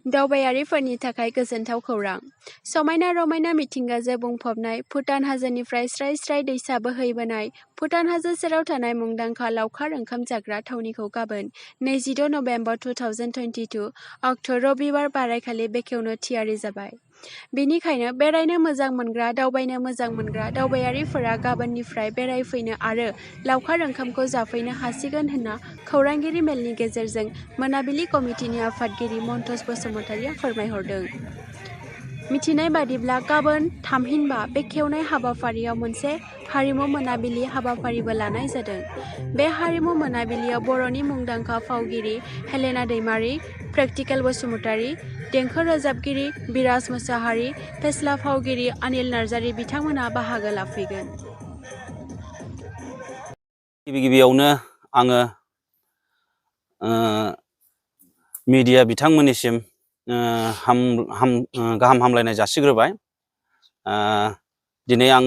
दावबायारिफोरनि थाखाय गोजोनथाव खौरां। समायना रमायना मिथिंगाजों बुंफबनाय भुटान हाजोनिफ्राय स्राय स्राय दैसा बोहैबोनाय भुटान हाजो सेराव थानाय मुंदांखा लावखार ओंखाम जाग्रा थावनिखौ गाबोन 26 नबेम्बर 2022 अक्ट' रबिबार बारायखालि बेखेवनो थियारि जाबाय। बेनिखायनो बेरायनो मोजां मोनग्रा दावबायनो मोजां मोनग्रा दावबायारिफोरा गाबोननिफ्राय बेरायफैनो आरो लावखार ओंखामखौ जाफैनो हासिगोन होनना खौरांगिरि मेलनि गेजेरजों मोनाबिलि कमिटिनि आफादगिरि मन्टस बसुमतारिया फोरमायहरदों। मिथिनाय बादिब्ला गाबोन थामहिनबा बेखेवनाय हाबाफारियाव मोनसे हारिमु मोनाबिलि हाबाफारिबो लानाय जादों। बे हारिमु मोनाबिलियाव बर'नि मुंदांखा फावगिरि हेलेना दैमारि, प्रेक्टिकेल बसुमतारि, देंखो रोजाबगिरि बिराज मोसाहारि, फेस्ला फावगिरि अनिल नार्जारि बिथांमोना बाहागो लाफैगोन। गिबियावनो आङो मिडिया बिथांमोननिसिम गाहाम हामलायनाय जासिग्रोबाय। दिनै आं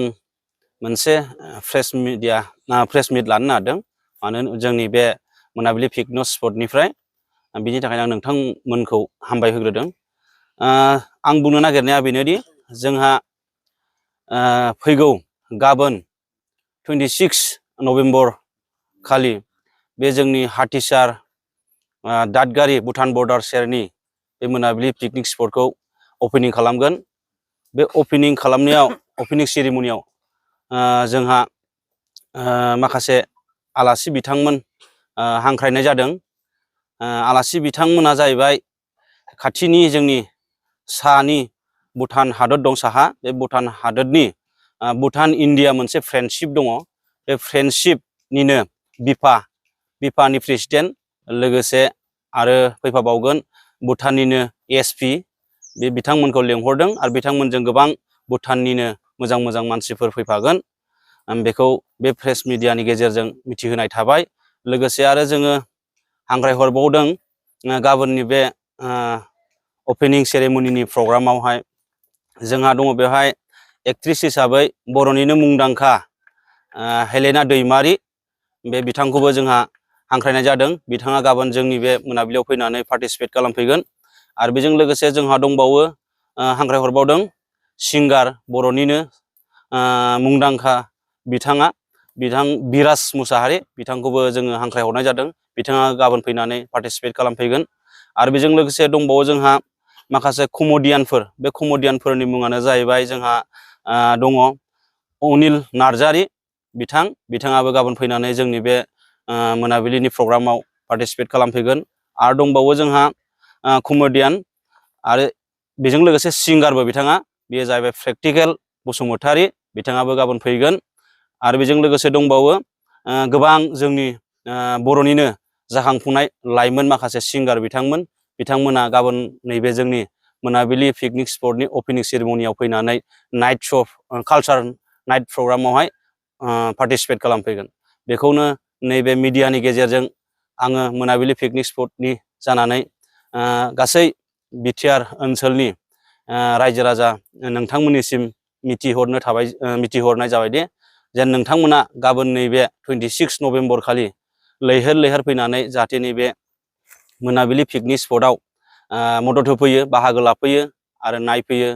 मोनसे प्रेस मिट लानो नागिरदों, मानो जोंनि बे मोनाबिलि पिकनिक स्पटनिफ्राय। बिनि थाखायनो आं नोंथांमोनखौ हामबाय होग्रोदों। आं बुंनो नागिरनाया बेनोदि जोंहा फैगौ गाबोन 26 नभेम्बर खालि बे जोंनि हाथिसार दादगारि भुटान बर्डार सेरनि बे मोनाबिलि पिकनिक स्पटखौ अपेनिं खालामगोन। बे अपेनिं सेरेमनियाव जोंहा माखासे आलासि बिथांमोन हांख्रायनाय जादों। आलासि बिथांमोना जाहैबाय खाथिनि जोंनि साहानि भुटान हादर दं साहा, बे भुटान हादरनि भुटान इण्डिया मोनसे फ्रेन्डशिप दङ। बे फ्रेन्डशिपनिनो बिफानि प्रेसिडेन्ट, लोगोसे आरो फैफाबावगोन भुटाननिनो एसपि, बे बिथांमोनखौ लेंहरदों आरो बिथांमोनजों गोबां भुटाननिनो मोजां मोजां मानसिफोर फैफागोन। बेखौ बे प्रेस मिडियानि गेजेरजों मिथिहोनाय थाबाय। लोगोसे आरो जोङो हांख्रायहरबावदों गाबोननि बे अपेनिं सेरेमनिनि प्रग्रामावहाय जोंहा दङ बेवहाय एक्ट्रिस हिसाबै बर'निनो मुंदांखा हेलेना दैमारि, बे बिथांखौबो जोंहा हांख्रायनाय जादों। बिथाङा गाबोन जोंनि बे मोनाबिलियाव फैनानै पार्टिसिपेट खालामफैगोन। आरो बेजों लोगोसे जोंहा दंबावो हांख्रायहरबावदों सिंगार, बर'निनो मुंदांखा बिथां बिराज मोसाहारि, बिथांखौबो जोङो हांख्रायहरनाय जादों। बिथाङा गाबोन फैनानै पार्टिसिपेट खालामफैगोन। आरो बेजों लोगोसे दंबावो जोंहा माखासे कमेडियानफोर। बे कमेडियानफोरनि मुङानो जाहैबाय जोंहा दङ अनिल नार्जारि बिथाङाबो गाबोन फैनानै जोंनि बे मोनाबिलिनि प्रग्रामाव पार्टिसिपेट खालामफैगोन। आरो दंबावो जोंहा कमेडियान आरो बेजों लोगोसे सिंगारबो बिथाङा, बेयो जाहैबाय प्रेक्टिकेल बसुमतारि, बिथाङाबो गाबोन फैगोन। आरो बेजों लोगोसे दंबावो गोबां जोंनि बर'निनो जाखांफुनाय लाइमोन माखासे सिंगार बिथांमोना गाबोन नैबे जोंनि मोनाबिलि पिकनिक स्पटनि अपेनिं सेरेमनियाव फैनानै नाइट श' कालचार नाइट प्रग्रामावहाय पार्टिसिपेट खालामफैगोन। बेखौनो नैबे मिडियानि गेजेरजों आङो मोनाबिलि पिकनिक स्पटनि जानानै गासै बिटिआर ओनसोलनि रायजो राजा नोंथांमोननिसिम मिथिहरनाय जाबायदि जेन नोंथांमोना गाबोन नैबे 26 नभेम्बर खालि लैहोर लैहोर फैनानै जाहाथे नैबे मोनाबिलि पिकनिक स्पटआव मदद होफैयो, बाहागो लाफैयो आरो नायफैयो,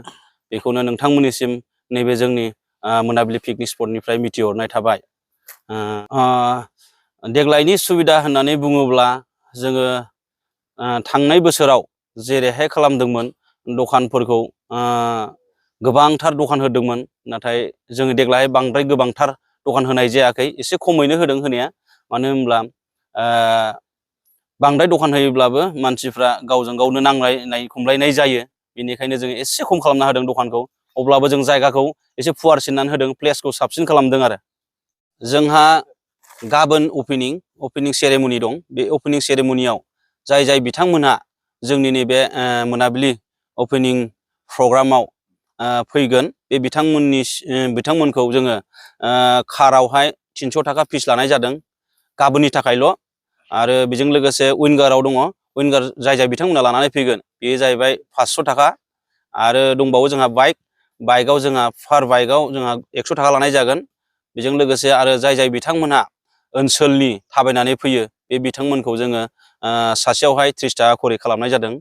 बेखौनो नोंथांमोननिसिम नैबे जोंनि मोनाबिलि पिकनिक स्पटनिफ्राय मिथिहरनाय थाबाय। देग्लायनि सुबिदा होननानै बुङोब्ला जोङो थांनाय बोसोराव जेरैहाय खालामदोंमोन, दखानफोरखौ गोबांथार दखान होदोंमोन, नाथाय जोङो देग्लाय बांद्राय गोबांथार दखान होनाय जायाखै, एसे खमैनो होदों होनाया। मानो होनब्ला बांद्राय दखान होयोब्लाबो मानसिफ्रा गावजों गावनो नांलायनाय खमलायनाय जायो, बेनिखायनो जोङो एसे खम खालामना होदों दखानखौ। अब्लाबो जों जायगाखौ एसे फुवारसिननानै होदों, प्लेसखौ साबसिन खालामदों आरो। जोंहा गाबोन अपेनिं सेरेमनि दं। बे अपेनिं सेरेमनियाव जाय बिथांमोनहा जोंनि नैबे मोनाबिलि अपेनिं प्रग्रामाव फैगोन, बे बिथांमोनखौ जोङो कारावहाय 300 थाखा फिस लानाय जादों गाबोननि थाखायल'। आरो बेजों लोगोसे विंगाराव दङ, विंगार जाय बिथांमोना लानानै फैगोन बेयो जाहैबाय 500 थाखा। आरो दंबावो जोंहा बाइकआव जोंहा पार बाइकआव जोंहा 100 थाखा लानाय जागोन। बेजों लोगोसे आरो जाय बिथांमोनहा ओनसोलनि थाबायनानै फैयो, बे बिथांमोनखौ जोङो सासेयावहाय 30 थाखा खरि खालामनाय जादों।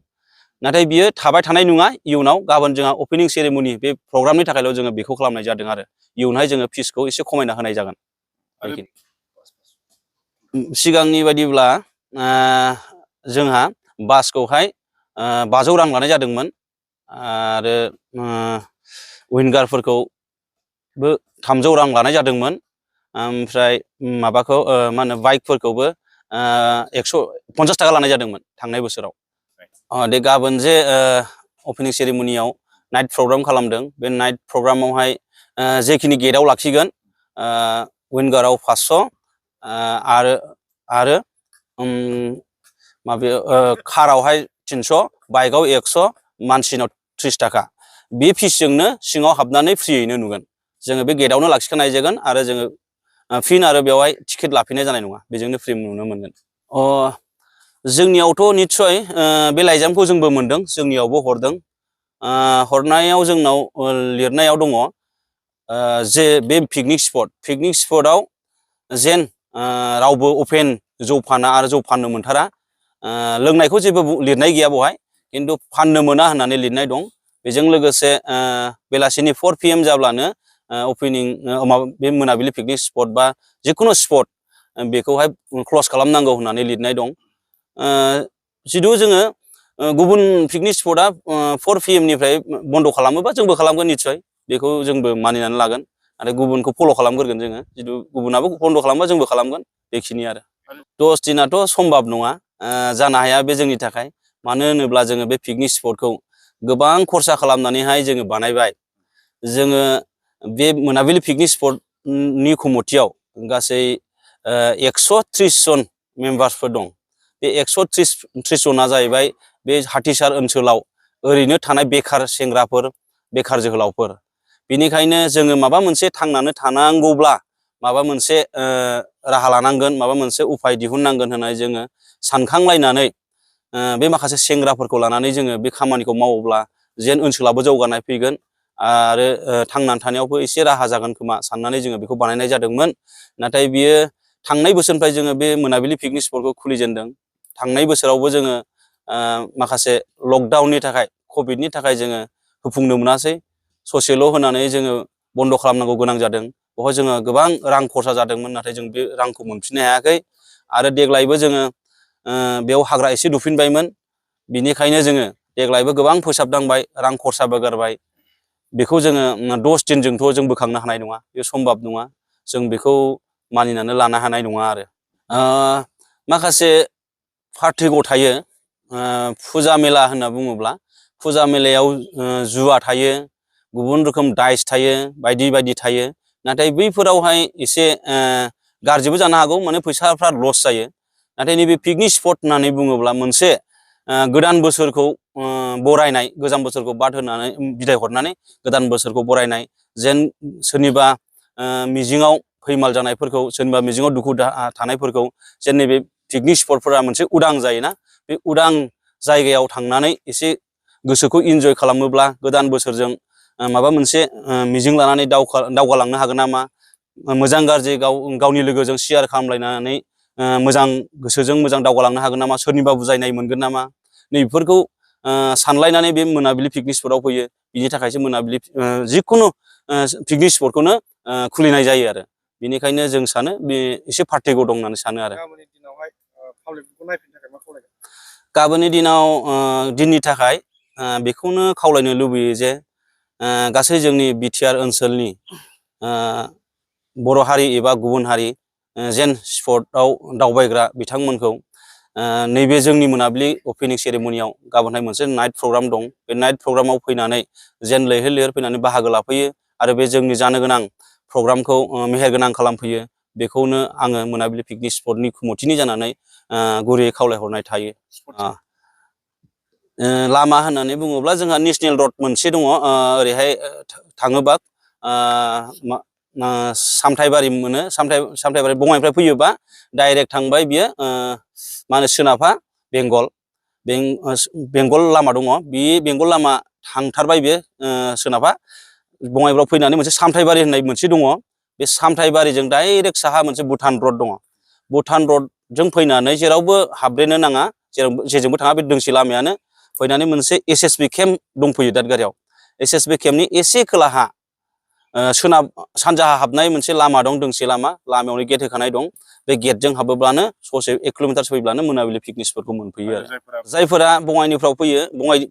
नाथाय बियो थाबाय थानाय नङा इयुनाव गाबोन जोंहा अपेनिं सेरेमनि बे प्रग्रामनि थाखायल' जोङो बेखौ खालामनाय जादों आरो इयुनावहाय जोङो फिसखौ एसे खमायना होनाय जागोन सिगांनि बायदिब्ला जोंहा बासखौहाय 500 रां लानाय जादोंमोन आरो विंगारफोरखौबो 300 रां लानाय जादोंमोन ओमफ्राय माबाखौ मा होनो बाइकफोरखौबो 150 थाखा लानाय जादोंमोन थांनाय बोसोराव दे गाबोन जे अपेनिं सेरेमनियाव नाइट प्रग्राम खालामदों बे नाइट प्रग्रामावहाय जेखिनि गेटआव लाखिगोन विंगाराव 500 आरो माबायाव कारावहाय 300 बाइकआव 100 मानसिनाव 30 थाखा बे फिसजोंनो सिङाव हाबनानै फ्रियैनो नुगोन जोङो बे गेटआवनो लाखिखानाय जागोन आरो जोङो फिन आरो बेवहाय टिकेट लाफिननाय जानाय नङा बेजोंनो फ्रि नुनो मोनगोन जोंनियावथ' निस्सय बे लाइजामखौ जोंबो मोनदों जोंनियावबो हरदों हरनायाव जोंनाव लिरनायाव दङ जे बे पिकनिक स्पटआव जेन रावबो अपेन जौ फाना आरो जौ फाननो मोनथारा लोंनायखौ जेबो लिरनाय गैया बेवहाय खिन्थु फाननो मोना होननानै लिरनाय दं बेजों लोगोसे बेलासिनि 4 PM जाब्लानो अपेनिं माबा बे मोनाबिलि पिकनिक स्पट बा जिखुनु स्पट बेखौहाय क्ल'ज खालामनांगौ होननानै लिरनाय दं जिथु जोङो गुबुन पिकनिक स्पटआ 4 PM निफ्राय बन्द' खालामोबा जोंबो खालामगोन निस्सय बेखौ जोंबो मानिनानै लागोन आरो गुबुनखौ फल' खालामग्रोगोन जोङो जिथु गुबुनाबो बन्द' खालामबा जोंबो खालामगोन बेखिनि आरो 10 दिनाथ' सम्भब नङा जानो हाया बे जोंनि थाखाय मानो होनोब्ला जोङो बे पिकनिक स्पटखौ गोबां खरसा खालामनानैहाय जोङो बानायबाय जोङो बे मोनाबिलि पिकनिक स्पटनि कमिटियाव गासै 130 जन मेम्बार्सफोर दं बे 130 जना जाहैबाय बे हाथिसार ओनसोलाव ओरैनो थानाय बेखार सेंग्राफोर बेखार जोहोलावफोर बेनिखायनो जोङो माबा मोनसे थांनानै थानांगौब्ला माबा मोनसे राहा लानांगोन माबा मोनसे उफाय दिहुननांगोन होननानै जोङो सानखांलायनानै बे माखासे सेंग्राफोरखौ लानानै जोङो बे खामानिखौ मावोब्ला जेन ओनसोलाबो जौगानाय फैगोन आरो थांनानै थानायावबो एसे राहा जागोन खोमा साननानै जोङो बेखौ बानायनाय जादोंमोन नाथाय बियो थांनाय बोसोरनिफ्राय जोङो बे मोनाबिलि पिकनिक स्पटखौ खुलिजेनदों थांनाय बोसोरावबो जोङो माखासे लकडाउननि थाखाय कभिडनि थाखाय जोङो होफुंनो मोनासै ससेल' होनानै जोङो बन्द' खालामनांगौ गोनां जादों बेवहाय जोङो गोबां रां खरसा जादोंमोन नाथाय जों बे रांखौ मोनफिननो हायाखै आरो देग्लायबो जोङो बेयाव हाग्रा एसे दुफिनबायमोन बिनिखायनो जोङो देग्लायबो गोबां फोसाबनांबाय रां खरसाबो गारबाय बेखौ जोङो 10 दिनजोंथ' जों बोखांनो हानाय नङा बे सम्भब नङा जों बेखौ मानिनानै लानो हानाय नङा आरो माखासे पार्टिगौ थायो फुजा मेला होनना बुङोब्ला फुजा मेलायाव जुवा थायो गुबुन रोखोम दाइस थायो बायदि बायदि थायो नाथाय बैफोरावहाय एसे गाज्रिबो जानो हागौ माने फैसाफ्रा लस जायो नाथाय नैबे पिकनिक स्पट होननानै बुङोब्ला मोनसे गोदान बोसोरखौ बरायनाय गोजाम बोसोरखौ बाद होनानै बिदाय हरनानै गोदान बोसोरखौ बरायनाय जेन सोरनिबा मिजिङाव फैमाल जानायफोरखौ सोरनिबा मिजिङाव दुखु दाहा थानायफोरखौ जेन नैबे पिकनिक स्पटफोरा मोनसे उदां जायोना बे उदां जायगायाव थांनानै एसे गोसोखौ इन्जय खालामोब्ला गोदान बोसोरजों माबा मोनसे मिजिं लानानै दावगालांनो हागोन नामा मोजां गाज्रि गावनि लोगोजों शेयार खालामलायनानै मोजां गोसोजों मोजां दावगालांनो हागोन नामा सोरनिबा बुजायनाय मोनगोन नामा नैबेफोरखौ सानलायनानै बे मोनाबिलि पिकनिक स्पटआव फैयो बिनि थाखायसो मोनाबिलि जिखुनु पिकनिक स्पटखौनो खुलिनाय जायो आरो बेनिखायनो जों सानो बे एसे पार्टिगौ दं होननानै सानो आरो गाबोननि दिनाव दिननि थाखाय बेखौनो खावलायनो लुबैयो जे गासै जोंनि बिटिआर ओनसोलनि बर' हारि एबा गुबुन हारि जेन स्पटआव दावबायग्रा बिथांमोनखौ नैबे जोंनि मोनाबिलि अपेनिं सेरेमनियाव गाबोनहाय मोनसे नाइट प्रग्राम दं बे नाइट प्रग्रामाव फैनानै जेन लैहोर लैहोर फैनानै बाहागो लाफैयो आरो बे जोंनि जानो गोनां प्रग्रामखौ मेहेरगोनां खालामफैयो बेखौनो आङो मोनाबिलि पिकनिक स्पटनि कमिटिनि जानानै गुरैयै खावलायहरनाय थायो लामा होननानै बुङोब्ला जोंहा नेसनेल रड मोनसे दङ ओरैहाय थाङोबा सामथायबारि मोनो सामथायबारि बङाइनिफ्राय फैयोबा डाइरेक्ट थांबाय बियो मा होनो सोनाबहा बेंगल लामा दङ बे बेंगल लामा थांथारबाय बियो सोनाबहा बङाइगावआव फैनानै मोनसे सामथायबारि होननाय मोनसे दङ बे सामथायबारिजों डाइरेक्ट साहा मोनसे भुटान रड दङ भुटान रडजों फैनानै जेरावबो हाबब्रेनो नाङा जेराव जेजोंबो थाङा बे दोंसे लामायानो फैनानै मोनसे SSB केम्प दंफैयो दादगारियाव SSB केम्पनि एसे खोलाहा सोनाब सानजाहा हाबनाय मोनसे लामा दं दोंसे लामायावनो गेट होखानाय दं बे गेटजों हाबोब्लानो ससे 1 किल'मिटार फैब्लानो मोनाबिलि पिकनिक स्पटखौ मोनफैयो आरो जायफोरा बङाइनिफ्राय फैयो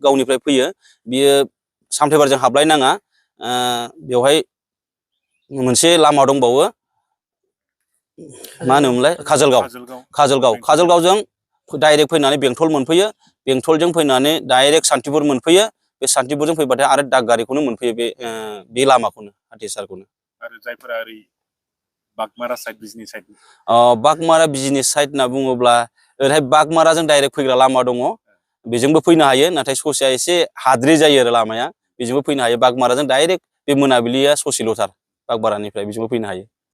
गावनिफ्राय फैयो बियो सामथाइबारजों हाबलायनाङा बेवहाय मोनसे लामा दंबावो मा होनोमोनलाय काजलगावजों डाइरेक्ट फैनानै बेंटल मोनफैयो बेंटलजों फैनानै डाइरेक्ट सान्तिपुर मोनफैयो बे सान्तिपुरजों फैबाथाय आरो दागगारिखौनो मोनफैयो बे लामाखौनो हाथेसारखौनो आरो जायफोरा ओरै बागमारा साइड बिजनि साइड बागमारा बिजनि साइड होनना बुङोब्ला ओरैहाय बागमाराजों डाइरेक्ट फैग्रा लामा दङ बेजोंबो फैनो हायो नाथाय ससेया एसे हाद्रि जायो आरो लामाया बेजोंबो फैनो हायो बागमाराजों डाइरेक्ट बे मोनाबिलिया ससेल'थार बागमारानिफ्राय बेजोंबो फैनो हायो